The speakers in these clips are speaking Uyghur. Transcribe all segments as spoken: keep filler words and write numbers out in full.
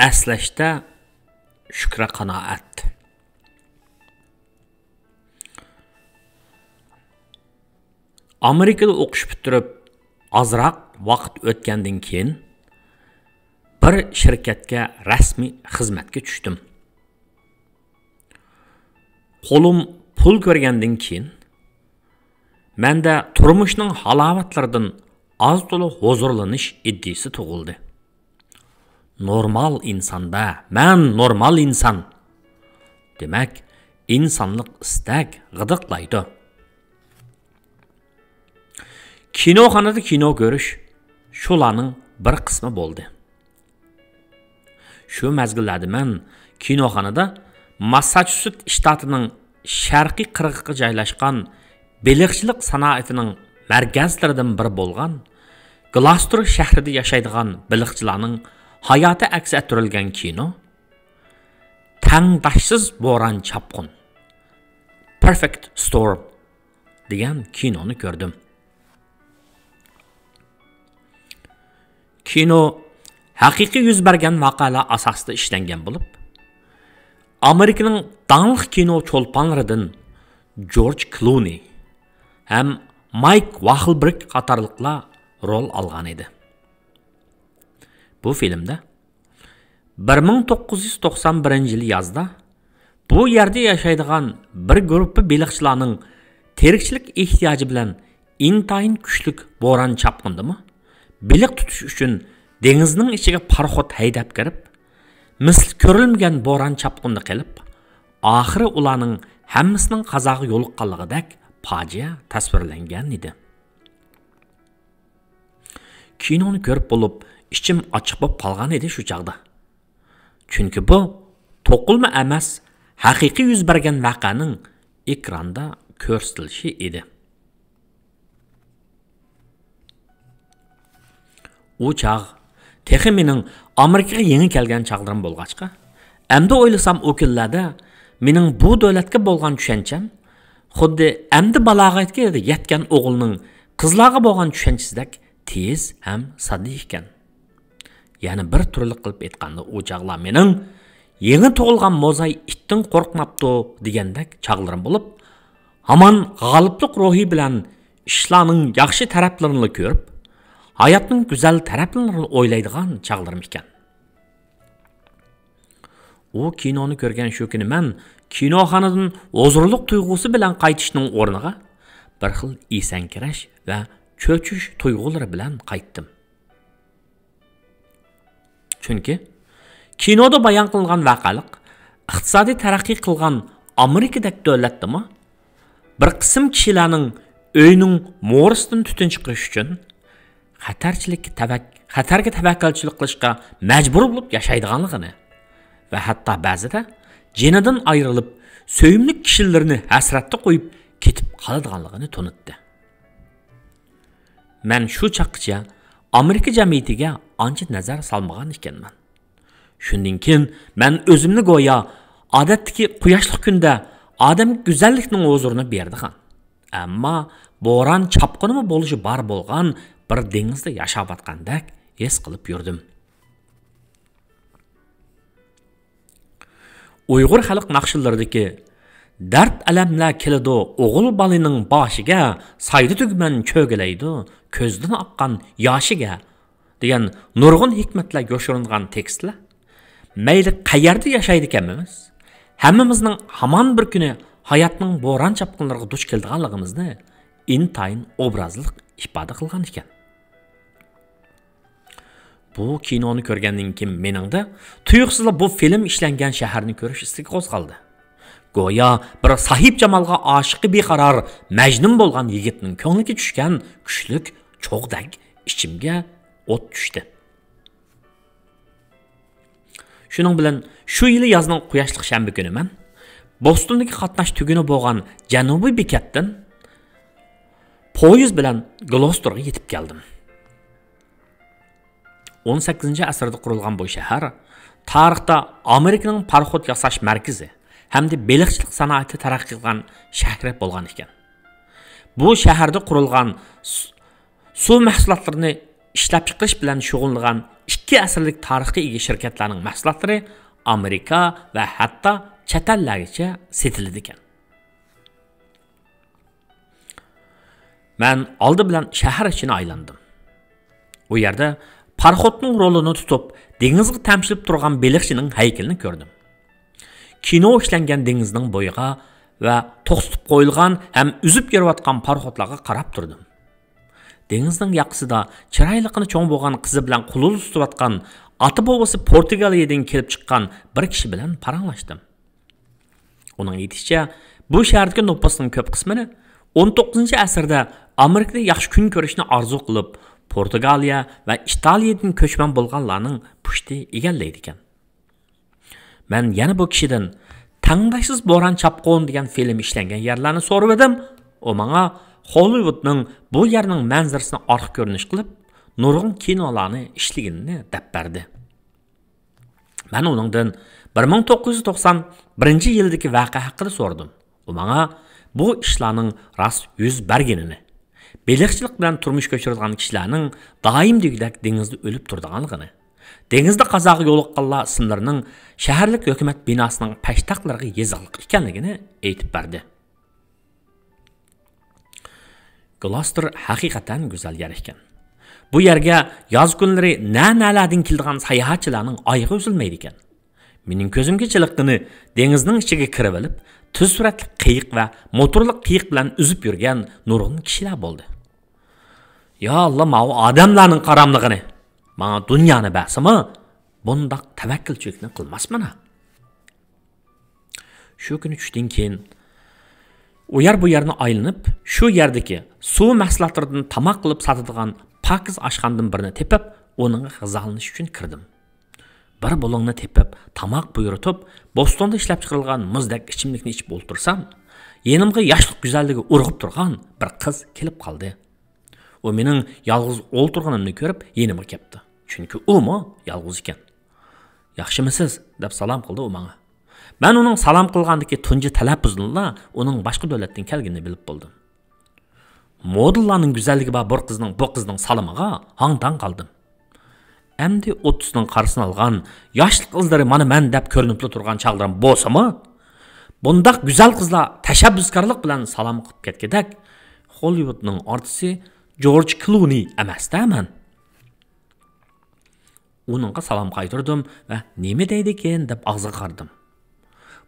ئەسلەشتە شۈكرى قانائەت. ئامېرىكىدا ئوقۇش پۈتتۈرۈپ ئازراق ۋاقىت ئۆتكەندىن كېيىن، بىر شىركەتكە رەسمىي خىزمەتكە چۈشتۈم. قولۇم پۇل كۆرگەندىن كېيىن، مەندە تۇرمۇشنىڭ ھالاۋەتلىرىدىن ئاز-تولا ھۇزۇرلىنىش ئىدىيىسى تۇغۇلدى. نورمال ئىنسان-دە، مەن نورمال ئىنسان. دېمەك، ئىنسانلىق ئىستەك غىدىقلايدۇ. كىنوخانىدا كىنو كۆرۈش شۇلارنىڭ بىر قىسمى بولدى. شۇ مەزگىللەردە مەن كىنوخانىدا ماسساچۇسېتس شتاتىنىڭ شەرقىي قىرغىقىغا جايلاشقان بېلىقچىلىق سانائىتىنىڭ مەركەزلىرىدىن بىرى بولغان گلاستور شەھىرىدە ياشايدىغان بېلىقچىلارنىڭ ھاياتى ئەكس ئەتتۈرۈلگەن كىنو، تەڭداشسىز بوران چاپقۇن، Perfect Storm دېگەن كىنونى كۆردۈم. كىنو ھەقىقىي يۈز بەرگەن ۋەقەلەر ئاساسىدا ئىشلەنگەن بولۇپ، ئامېرىكىنىڭ داڭلىق كىنو چولپانلىرىدىن جورج كلۇنى ھەم مايك ۋاخلبېرگ قاتارلىقلار رول ئالغان ئىدى. بۇ فىلىمدە بىر مىڭ توققۇز يۈز توقسان بىرىنچى يىلى يازدا بۇ يەردە ياشايدىغان بىر گۇرۇپپا بېلىقچىلارنىڭ تىرىكچىلىك ئېھتىياجى بىلەن ئىنتايىن كۈچلۈك بوران چاپقۇندىمۇ بېلىق تۇتۇش ئۈچۈن دېڭىزنىڭ ئىچىگە پاراخوت ھەيدەپ كىرىپ، مىسلى كۆرۈلمىگەن بوران چاپقۇندا قېلىپ، ئاخىرى ئۇلارنىڭ ھەممىسىنىڭ قازاغا يولۇققانلىقىدەك پاجىئە تەسۋىرلەنگەن ئىدى. كىنونى كۆرۈپ بولۇپ، ئىچىم ئاچچىق بولۇپ قالغان ئىدى شۇ چاغدا. چۈنكى بۇ توقۇلما ئەمەس، ھەقىقىي يۈز بەرگەن ۋەقەنىڭ ئېكراندا كۆرسىتىلىشى ئىدى. ئۇ چاغ تېخى مېنىڭ ئامېرىكىغا يېڭى كەلگەن چاغلىرىم بولغاچقا، ئەمدى ئويلىسام، ئۇ كۈنلەردە مېنىڭ بۇ دۆلەتكە بولغان چۈشەنچەم خۇددى ئەمدى بالاغەتكە يەتكەن ئوغۇلنىڭ قىزلارغا بولغان چۈشەنچىسىدەك تېيىز ھەم ساددا ئىكەن. يەنە بىر تۈرلۈك قىلىپ ئېيتقاندا، ئۇ چاغلار مېنىڭ «يېڭى تۇغۇلغان موزاي ئىتتىن قورقماپتۇ» دېگەندەك چاغلىرىم بولۇپ، ھامان غالىبلىق روھى بىلەن ئىشلارنىڭ ياخشى تەرەپلىرىنىلا كۆرۈپ، ھاياتنىڭ گۈزەل تەرەپلىرىنىلا ئويلايدىغان چاغلىرىم ئىكەن. ئۇ كىنونى كۆرگەن شۇ كۈنى مەن كىنوخانىدىن ھۇزۇرلۇق تۇيغۇسى بىلەن قايتىشنىڭ ئورنىغا، بىر خىل ئېسەڭكىرەش ۋە چۆچۈش تۇيغۇلىرى بىلەن قايتتىم. چۈنكى كىنودا بايان قىلىنغان ۋەقەلىق ئىقتىسادىي تەرەققىي قىلغان ئامېرىكىدەك دۆلەتتىمۇ بىر قىسىم كىشىلەرنىڭ ئۆيىنىڭ مورىسىدىن تۈتۈن چىقىرىش ئۈچۈن خەتەرچىلىككە تەۋەك-، خەتەرگە تەۋەككۈلچىلىك قىلىشقا مەجبۇر بولۇپ ياشايدىغانلىقىنى ۋە ھەتتا بەزىدە جېنىدىن ئايرىلىپ، سۆيۈملۈك كىشىلىرىنى ھەسرەتتە قويۇپ كېتىپ قالىدىغانلىقىنى تونۇتتى. مەن شۇ چاغقىچە ئامېرىكا جەمئىيىتىگە ئانچە نەزەر سالمىغان ئىكەنمەن. شۇندىن كېيىن مەن ئۆزۈمنى گويا ئادەتتىكى قۇياشلىق كۈندە ئادەمگە گۈزەللىكنىڭ ھۇزۇرىنى بېرىدىغان، ئەمما بوران چاپقۇنىمۇ بولۇشى بار بولغان بىر دېڭىزدا ياشاۋاتقاندەك ھېس قىلىپ يۈردۈم. ئۇيغۇر خەلق ناخشىلىرىدىكى «دەرد-ئەلەملەر كېلىدۇ ئوغۇل بالىنىڭ باشىگە، سايدا تۈگمەن چۆگىلەيدۇ كۆزدىن ئاققان ياشىگە» دېگەن نۇرغۇن ھېكمەتلەر يوشۇرۇنغان تېكىستلەر مەيلى قەيەردە ياشايدىكەنمىز، ھەممىمىزنىڭ ھامان بىر كۈنى ھاياتنىڭ بوران-چاپقۇنلىرىغا دۇچ كېلىدىغانلىقىمىزنى ئىنتايىن ئوبرازلىق ئىپادە قىلغان ئىكەن. بۇ كىنونى كۆرگەندىن كېيىن مېنىڭدە تۇيۇقسىزلا بۇ فىلىم ئىشلەنگەن شەھەرنى كۆرۈش ئىستىكى قوزغالدى. گويا بىر ساھىبجامالغا ئاشىقى بىقارار مەجنۇن بولغان يىگىتنىڭ كۆڭلىگە چۈشكەن كۈچلۈك چوغدەك ئىچىمگە ئوت چۈشتى. شۇنىڭ بىلەن شۇ يىلى يازنىڭ قۇياشلىق شەنبە كۈنى مەن بوستوندىكى قاتناش تۈگۈنى بولغان جەنۇبىي بېكەتتىن پويىز بىلەن گلوستورغا يېتىپ كەلدىم. ئون سەككىزىنچى ئەسىردە قۇرۇلغان بۇ شەھەر تارىختا ئامېرىكىنىڭ پاراخوت ياساش مەركىزى ھەمدە بېلىقچىلىق سانائىتى تەرەققىي قىلغان شەھىرى بولغان ئىكەن. بۇ شەھەردە قۇرۇلغان سۇ، سۇ مەھسۇلاتلىرىنى ئىشلەپچىقىرىش بىلەن شۇغۇللىنىدىغان ئىككى ئەسىرلىك تارىخقا ئىگە شىركەتلەرنىڭ مەھسۇلاتلىرى ئامېرىكا ۋە ھەتتا چەت ئەللەرگىچە سېتىلىدىكەن. مەن ئالدى بىلەن شەھەر ئىچىنى ئايلاندىم. ئۇ يەردە پاراخوتنىڭ رولىنى تۇتۇپ، دېڭىزغا تەمشىلىپ تۇرغان بېلىقچىنىڭ ھەيكىلىنى كۆردۈم. كىنو ئىشلەنگەن دېڭىزنىڭ بويىغا ۋە توختىتىپ قويۇلغان ھەم ئۈزۈپ كېلىۋاتقان پاراخوتلارغا قاراپ تۇردۇم. دېڭىزنىڭ ياقىسىدا چىرايلىقىنى چوڭ بولغان قىزى بىلەن قۇلۇلۇس تۇتۇۋاتقان، ئاتا بوۋىسى پورتۇگالىيەدىن كېلىپ چىققان بىر كىشى بىلەن پاراڭلاشتىم. ئۇنىڭ ئېيتىشىچە، بۇ شەھەردىكى نوپۇسنىڭ كۆپ قىسمىنى ئون توققۇزىنچى ئەسىردە ئامېرىكىدا ياخشى كۈن كۆرۈشنى ئارزۇ قىلىپ، پورتۇگالىيە ۋە ئىتالىيەدىن كۆچمەن بولغانلارنىڭ پۇشتى ئىگىلەيدىكەن. مەن يەنە بۇ كىشىدىن تەڭداشسىز بوران چاپقۇن دېگەن فىلىم ئىشلەنگەن يەرلەرنى سورىۋىدىم. ئۇ ماڭا خوللىۋۇدنىڭ بۇ يەرنىڭ مەنزىرىسىنى ئارقا كۆرۈنۈش قىلىپ، نۇرغۇن كىنولارنى ئىشلىگىنىنى دەپ بەردى. مەن ئۇنىڭدىن بىر مىڭ توققۇز يۈز توقسان بىرىنچى يىلدىكى ۋەقە ھەققىدە سورىدىم. ئۇ ماڭا بۇ ئىشلارنىڭ راست يۈز بەرگىنىنى، بېلىقچىلىق بىلەن تۇرمۇش كەچۈرىدىغان كىشىلەرنىڭ دائىم دېگۈدەك دېڭىزدا ئۆلۈپ تۇرىدىغانلىقىنى، دېڭىزدا قازاغا يولۇققانلار ئىسىملىرىنىڭ شەھەرلىك ھۆكۈمەت بىناسىنىڭ پەشتاقلىرىغا يېزىقلىق ئىكەنلىكىنى ئېيتىپ بەردى. گلوستېر ھەقىقەتەن گۈزەل يەر ئىكەن. بۇ يەرگە ياز كۈنلىرى نە-نەلەردىن كېلىدىغان ساياھەتچىلەرنىڭ ئايىغى ئۈزۈلمەيدىكەن. مېنىڭ كۆزۈمگە چېلىققىنى، دېڭىزنىڭ ئىچىگە كىرىۋېلىپ، تېز سۈرئەتلىك قېيىق ۋە موتورلۇق قېيىق بىلەن ئۈزۈپ يۈرگەن نۇرغۇن كىشىلەر بولدى. يا ئاللا، ماۋۇ ئادەملەرنىڭ قاراملىقىنى! ماڭا دۇنيانى بەرسىمۇ، بۇنداق تەۋەككۈلچىلىكنى قىلماسمەن-ھە! شۇ كۈنى چۈشتىن كېيىن ئۇ يەر بۇ يەرنى ئايلىنىپ، شۇ يەردىكى سۇ مەھسۇلاتلىرىدىن تاماق قىلىپ ساتىدىغان پاكىز ئاشخانىدىن بىرنى تېپىپ، ئۇنىڭغا غىزالىنىش ئۈچۈن كىردىم. بىر بۇلۇڭنى تېپىپ، تاماق بۇيرۇتۇپ، بوستوندا ئىشلەپچىقىرىلغان مۇزدەك ئىچىملىكنى ئىچىپ ئولتۇرسام، يېنىمغا ياشلىق گۈزەللىكى ئۇرغۇپ تۇرغان بىر قىز كېلىپ قالدى. ئۇ مېنىڭ يالغۇز ئولتۇرغىنىمنى كۆرۈپ، يېنىمغا كەپتۇ. چۈنكى ئۇمۇ يالغۇز ئىكەن. «ياخشىمىسىز؟» دەپ سالام قىلدى ئۇ ماڭا. مەن ئۇنىڭ سالام قىلغاندىكى تۇنجى تەلەپپۇزىدىنلا ئۇنىڭ باشقا دۆلەتتىن كەلگىنىنى بىلىپ بولدۇم. مودېللارنىڭ گۈزەللىكى بار بىر قىزنىڭ بۇ قىزنىڭ سالىمىغا ھاڭ-تاڭ قالدىم. ئەمدى ئوتتۇزنىڭ قارىسىنى ئالغان، ياشلىق ئىزلىرى مانا مەن دەپ كۆرۈنۈپلا تۇرغان چاغلىرىم بولسىمۇ، بۇنداق گۈزەل قىزلار تەشەببۇسكارلىق بىلەن سالام قىلىپ كەتكۈدەك، خوللىۋۇدنىڭ ئارتىسى جورج كلۇنى ئەمەس-دە مەن. ئۇنىڭغا سالام قايتۇردۇم ۋە «نېمە دەيدىكىن؟» دەپ ئاغزىغا قارىدىم.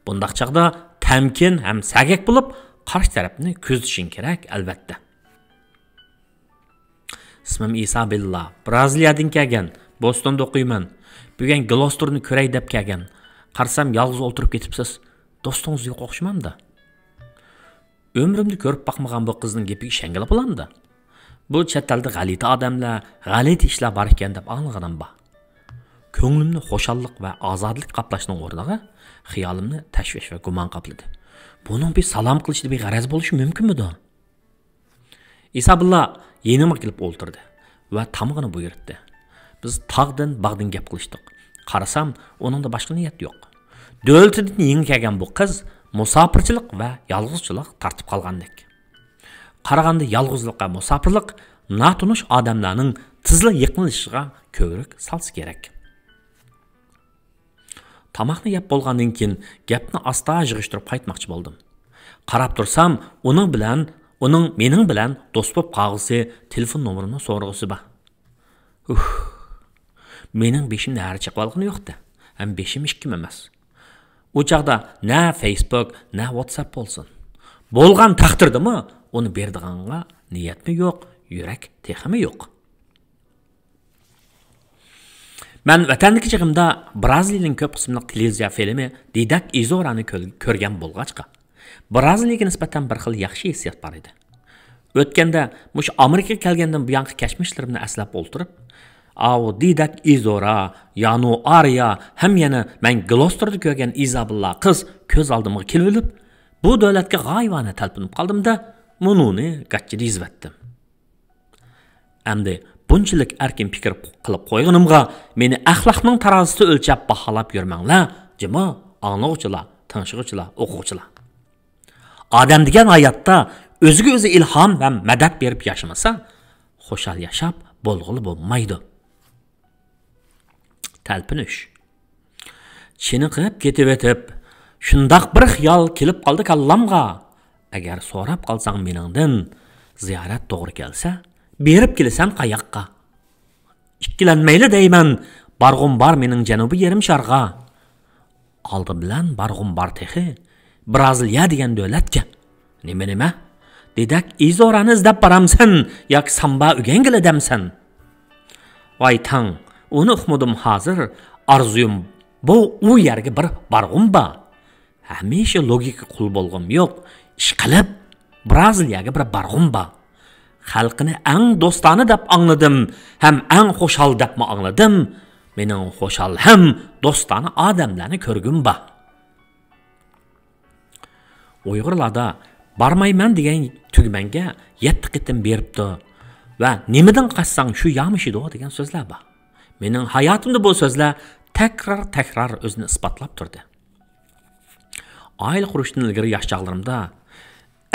بۇنداق چاغدا تەمكىن ھەم سەگەك بولۇپ، قارشى تەرەپنى كۆزىتىشىڭ كېرەك، ئەلۋەتتە. «ئىسمىم ئىسابېللا، برازىلىيەدىن كەلگەن، بوستوندا ئوقۇيمەن. بۈگۈن گلوستېرنى كۆرەي دەپ كەلگەن. قارىسام، يالغۇز ئولتۇرۇپ كېتىپسىز. دوستىڭىز يوق ئوخشىمامدا؟» ئۆمرۈمدە كۆرۈپ باقمىغان بۇ قىزنىڭ گېپىگە ئىشەنگىلى بولامدا؟ بۇ چەت ئەلدە غەلىتە ئادەملەر، غەلىتە ئىشلار بار ئىكەن دەپ ئاڭلىغىنىم بار. كۆڭلۈمنى خۇشاللىق ۋە ئازادىلىك قاپلاشنىڭ ئورنىغا خىيالىمنى تەشۋىش ۋە گۇمان قاپلىدى. بۇنىڭ بىر سالام قىلىشىدا بىر غەرەز بولۇشى مۇمكىنمىدۇ؟ ئىسابېللا يېنىمغا كېلىپ ئولتۇردى ۋە تامىقىنى بۇيرۇتتى. بىز تاغدىن، باغدىن گەپ قىلىشتۇق. قارىسام، ئۇنىڭدا باشقا نىيەت يوق. دۆلىتىدىن يېڭى كەلگەن بۇ قىز مۇساپىرچىلىق ۋە يالغۇزچىلىق تارتىپ قالغاندەك. قارىغاندا يالغۇزلۇق ۋە مۇساپىرلىق ناتونۇش ئادەملەرنىڭ تېزلا يېقىنلىشىشىغا كۆۋرۈك سالسا كېرەك. تاماقنى يەپ بولغاندىن كېيىن گەپنى ئاستا يىغىشتۇرۇپ قايتماقچى بولدۇم. قاراپ تۇرسام، ئۇنىڭ بىلەن، ئۇنىڭ مېنىڭ بىلەن دوست بولۇپ قالغۇسى، تېلېفون نومۇرىنى سورىغۇسى بار. ئۇھ. مېنىڭ بېشىمنى ھەر چېقىۋالغىنى يوق-دە. ھەم بېشىم ئىككىم ئەمەس. ئۇ چاغدا نە فېيسبۇك، نە ۋاتساپ بولسۇن. بولغان تەقدىردىمۇ ئۇنى بېرىدىغانغا نىيەتمۇ يوق، يۈرەك تېخىمۇ يوق. مەن ۋەتەندىكى چېغىمدا برازىلىيىنىڭ كۆپ قىسىملىق تېلېۋىزىيە فىلىمى دىدەك ئىزورانى كۆل-، كۆرگەن بولغاچقا، برازىلىيىگە نىسبەتەن بىر خىل ياخشى ھېسسىيات بار ئىدى. ئۆتكەندە مۇشۇ ئامېرىكىغا كەلگەندىن بۇيانقى كەچمىشلىرىمنى ئەسلەپ ئولتۇرۇپ، ئاۋۇ دىدەك ئىزورا، يانۇ ئارىيا ھەم يەنە مەن گلوستېردا كۆرگەن ئىزابېللا قىز كۆز ئالدىمغا كېلىۋېلىپ، بۇ دۆلەتكە غايىۋانە تەلپۈنۈپ قالدىم-دە، مۇنۇنى گاچچىدا يېزىۋەتتىم. ئەمدى بۇنچىلىك ئەركىن پىكىر قىلىپ قويغىنىمغا، مېنى ئەخلاقنىڭ تارازىسىدا ئۆلچەپ باھالاپ يۈرمەڭلار، جۇمۇ ئاڭلىغۇچىلار، تىڭشىغۇچىلار، ئوقۇغۇچىلار. ئادەم دېگەن ھاياتتا ئۆزىگە ئۆزى ئىلھام ۋە مەدەت بېرىپ ياشىمىسا، خۇشال ياشاپ بولغىلى بولمايدۇ. تەلپۈنۈش. چېنىقىپ كېتىۋېتىپ، شۇنداق بىر خىيال كېلىپ قالدى كاللامغا. ئەگەر سوراپ قالساڭ مېنىڭدىن، زىيارەت توغرا كەلسە، بېرىپ كېلىسەن قاياققا؟ ئىككىلەنمەيلى دەيمەن، بارغۇم بار مېنىڭ جەنۇبىي يېرىم شارغا. ئالدى بىلەن بارغۇم بار تېخى، برازىلىيە دېگەن دۆلەتكە. نېمە، نېمە؟ دېدەك ئىزورانى ئىزدەپ بارامسەن ياكى سامبا ئۆگەنگىلى دەمسەن؟ ۋاي تاڭ، ئۇنى ئۇقمىدىم ھازىر، ئارزۇيۇم بۇ، ئۇ يەرگە بىر بارغۇم بار. ھەمىشە لوگىكا قۇل بولغۇم يوق، ئىشقىلىپ، برازىلىيەگە بىر بارغۇم بار. خەلقىنى ئەڭ دوستانە دەپ ئاڭلىدىم ھەم ئەڭ خۇشال دەپمۇ ئاڭلىدىم. مېنىڭ خۇشال ھەم دوستانە ئادەملەرنى كۆرگۈم بار. ئۇيغۇرلاردا بارمايمەن دېگەن تۈگمەنگە يەتتە قېتىم بېرىپتۇ ۋە نېمىدىن قاچساڭ شۇ يامىشىدۇ دېگەن سۆزلەر بار. مېنىڭ ھاياتىمدا بۇ سۆزلەر تەكرار-تەكرار ئۆزىنى ئىسپاتلاپ تۇردى. ئائىلە قۇرۇشتىن ئىلگىرى ياش چاغلىرىمدا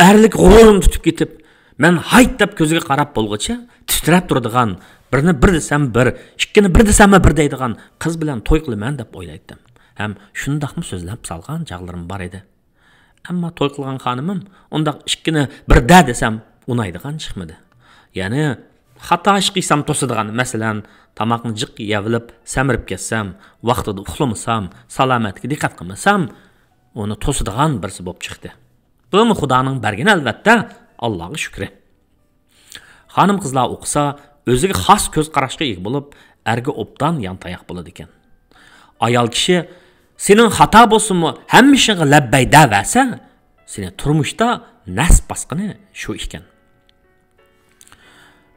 ئەرلىك غۇرۇرۇم تۇتۇپ كېتىپ، مەن ھايت دەپ كۆزىگە قاراپ بولغۇچە تىترەپ تۇرىدىغان، بىرنى بىر دېسەم بىر، ئىككىنى بىر دېسەممۇ بىر دەيدىغان قىز بىلەن توي قىلىمەن دەپ ئويلايتتىم. ھەم شۇنداقمۇ سۆزلەپ سالغان چاغلىرىم بار ئىدى. ئەمما توي قىلغان خانىمىم ئۇنداق ئىككىنى بىردە دېسەم ئۇنايدىغان چىقمىدى. يەنى خاتا ئىش قىلسام توسىدىغان، مەسىلەن، تاماقنى جىق يەۋېلىپ سەمرىپ كەتسەم، ۋاقتىدا ئۇخلىمىسام، سالامەتلىككە دىققەت قىلمىسام، ئۇنى توسىدىغان بىرسى بولۇپ چىقتى. بۇمۇ خۇدانىڭ بەرگىنى ئەلۋەتتە، ئاللاغا شۈكرى. خانىم قىزلار ئوقۇسا، ئۆزىگە خاس كۆز قاراشقا ئىگە بولۇپ، ئەرگە ئوبدان يانتاياق بولىدىكەن. ئايال كىشى سېنىڭ خاتا بولسىمۇ ھەممە ئىشىڭغا لەببەي دەۋەرسە، سېنى تۇرمۇشتا نەس باسقىنى شۇ ئىكەن.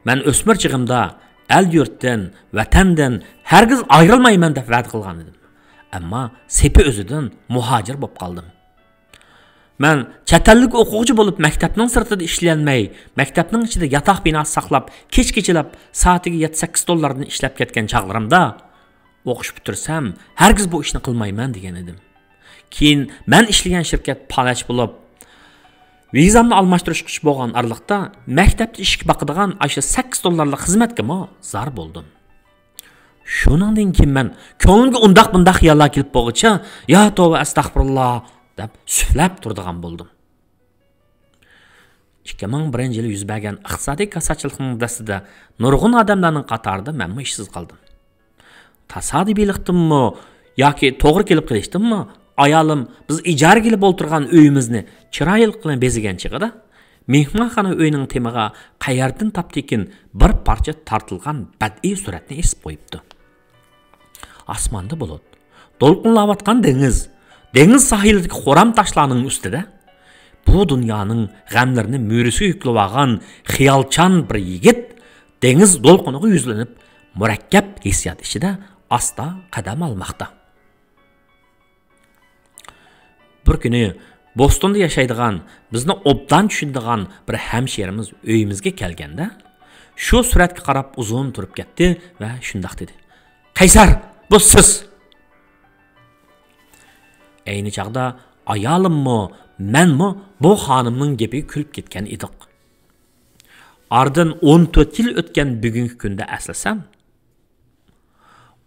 مەن ئۆسمۈر چېغىمدا ئەل-يۇرتتىن، ۋەتەندىن ھەرگىز ئايرىلمايمەن دەپ ۋەدە قىلغان ئىدىم. ئەمما سېپى ئۆزىدىن مۇھاجىر بولۇپ قالدىم. مەن چەت ئەللىك ئوقۇغۇچى بولۇپ مەكتەپنىڭ سىرتىدا ئىشلىيەلمەي، مەكتەپنىڭ ئىچىدە ياتاق بىناسى ساقلاپ، كېچە-كېچىلەپ سائىتىگە يەتتە-سەككىز دوللاردىن ئىشلەپ كەتكەن چاغلىرىمدا، ئوقۇش پۈتتۈرسەم، ھەرگىز بۇ ئىشنى قىلمايمەن دېگەن ئىدىم. كېيىن مەن ئىشلىگەن شىركەت پالەچ بولۇپ، ۋىزامنى ئالماشتۇرۇشقىچە بولغان ئارىلىقتا، مەكتەپتە ئىشىك باقىدىغان ئاشۇ سەككىز دوللارلىق خىزمەتكىمۇ زار بولدۇم. شۇنىڭدىن كېيىن مەن كۆڭلۈمگە ئۇنداق-بۇنداق خىياللار كېلىپ بولغۇچە، يا توۋا، ئەستەغپۇرۇللا دەپ سۈپلەپ تۇرىدىغان بولدۇم. ئىككى مىڭ بىرىنچى يىلى يۈز بەرگەن ئىقتىسادىي كاساتچىلىقنىڭ دەستىدە نۇرغۇن ئادەملەرنىڭ قاتارىدا مەنمۇ ئىشسىز قالدىم. تاسادىپىيلىقتىنمۇ ياكى توغرا كېلىپ قېلىشتىنمۇ، ئايالىم بىز ئىجارىگە ئېلىپ ئولتۇرغان ئۆيىمىزنى چىرايلىق بىلەن بېزىگەن چېغىدا، مېھمانخانا ئۆينىڭ تېمىغا قەيەردىن تاپتىكىن بىر پارچە تارتىلغان بەدىئىي سۈرەتنى ئېسىپ قويۇپتۇ. ئاسماندا بۇلۇت، دولقۇنلاۋاتقان دېڭىز، دېڭىز ساھىلىدىكى خورام تاشلارنىڭ ئۈستىدە بۇ دۇنيانىڭ غەملىرىنى مۈرىسىگە يۈكلىۋالغان خىيالچان بىر يىگىت دېڭىز دولقۇنىغا يۈزلىنىپ، مۇرەككەپ ھېسسىيات ئىچىدە ئاستا قەدەم ئالماقتا. بىر كۈنى بوستوندا ياشايدىغان، بىزنى ئوبدان چۈشىنىدىغان بىر ھەمشىرىمىز ئۆيىمىزگە كەلگەندە، شۇ سۈرەتكە قاراپ ئۇزۇن تۇرۇپ كەتتى ۋە شۇنداق دېدى: «قەيسەر، بۇ سىز!» ئەينى چاغدا ئايالىممۇ، مەنمۇ بۇ خانىمنىڭ گېپىگە كۈلۈپ كەتكەن ئىدۇق. ئارىدىن ئون تۆت يىل ئۆتكەن بۈگۈنكى كۈندە ئەسلىسەم،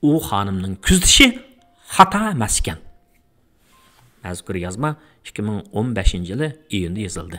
ئۇ خانىمنىڭ كۆزىتىشى خاتا ئەمەس ئىكەن. مەزكۇر يازما ئىككى مىڭ ئون بەشىنچى يىلى ئىيۇندا يېزىلدى.